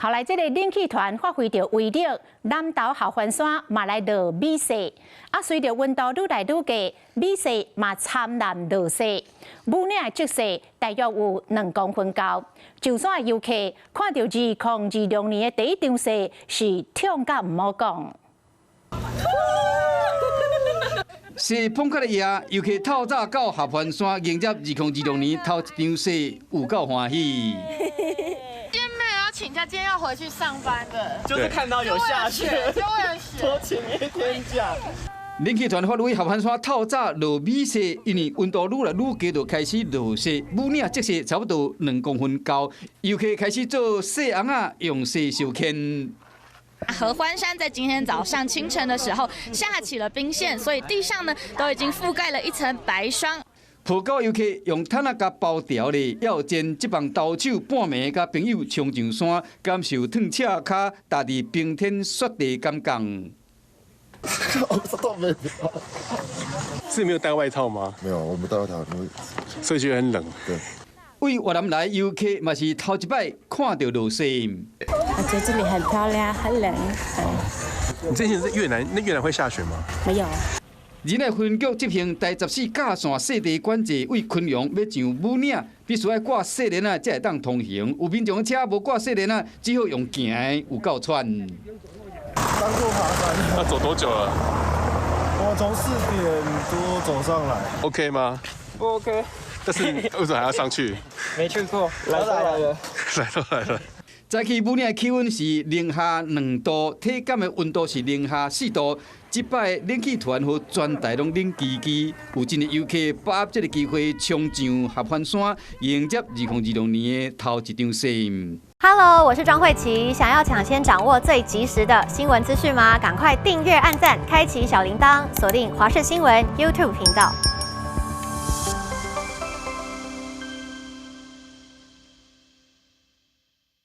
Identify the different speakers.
Speaker 1: 後來這个冷氣團發揮著威力，南投合歡山嘛來落米雪。啊，隨著溫度愈來愈低，米雪嘛摻濫落雪。武嶺的積雪大約有2公分高。上山的遊客看著2026年的第一場雪，是痛甲毋好講。
Speaker 2: 雪滂較的夜，遊客透早到合歡山迎接2026年頭一場雪，有夠歡喜。
Speaker 3: 今天沒有要請假，今天要回去上班的。
Speaker 4: 就是看到有下雪，
Speaker 3: 就為了雪，
Speaker 4: 多請一天假。
Speaker 2: 冷氣團發威合歡山透早落米雪，因為溫度愈來愈低，就開始落雪。武嶺積雪差不多2公分高，遊客開始做雪尪仔，用雪消遣。
Speaker 3: 合歡山在今天早上清晨的時候下起了冰霰，所以地上呢都已經覆蓋了一層白霜。
Speaker 2: 抱狗遊客用毯仔共包牢咧，猶煎這幫投手半暝佮朋友衝上山，感受褪赤跤踏佇冰天雪地感覺。
Speaker 5: 是沒有帶外套嗎？
Speaker 6: 沒有，我沒帶外套，
Speaker 5: 所以覺得很冷。
Speaker 6: 對。
Speaker 2: 對越南來遊客嘛是頭一擺看著落雪。
Speaker 7: 我覺得這裡很漂亮，很冷。
Speaker 5: 你之前是越南，那越南會下雪嗎？
Speaker 7: 沒有。
Speaker 2: 仁愛分局執行台14甲線雪地管制，對昆陽欲上武嶺，必須愛掛雪鏈仔才會當通行。有民眾車無掛雪鏈仔，只好用行的，有夠喘。
Speaker 6: 當做爬山。
Speaker 5: 要走多久了？
Speaker 6: 我從4點多走上來。
Speaker 5: OK 嗎？
Speaker 4: 不 OK。
Speaker 5: 但是為什麼還要上去？
Speaker 4: 沒去過，來都來了。
Speaker 5: 來都來了。
Speaker 2: 早起武嶺的氣溫是零下2度，體感的溫度是零下4度。這擺冷氣團予全台攏冷吱吱，有真濟遊客把握這个機會衝上合歡山，迎接2026年的頭一場雪。
Speaker 8: Hello，我是莊慧琪。想要搶先掌握最及時的新聞資訊嗎？趕快訂閱、按讚、開啟小鈴鐺，鎖定華視新聞 YouTube 頻道。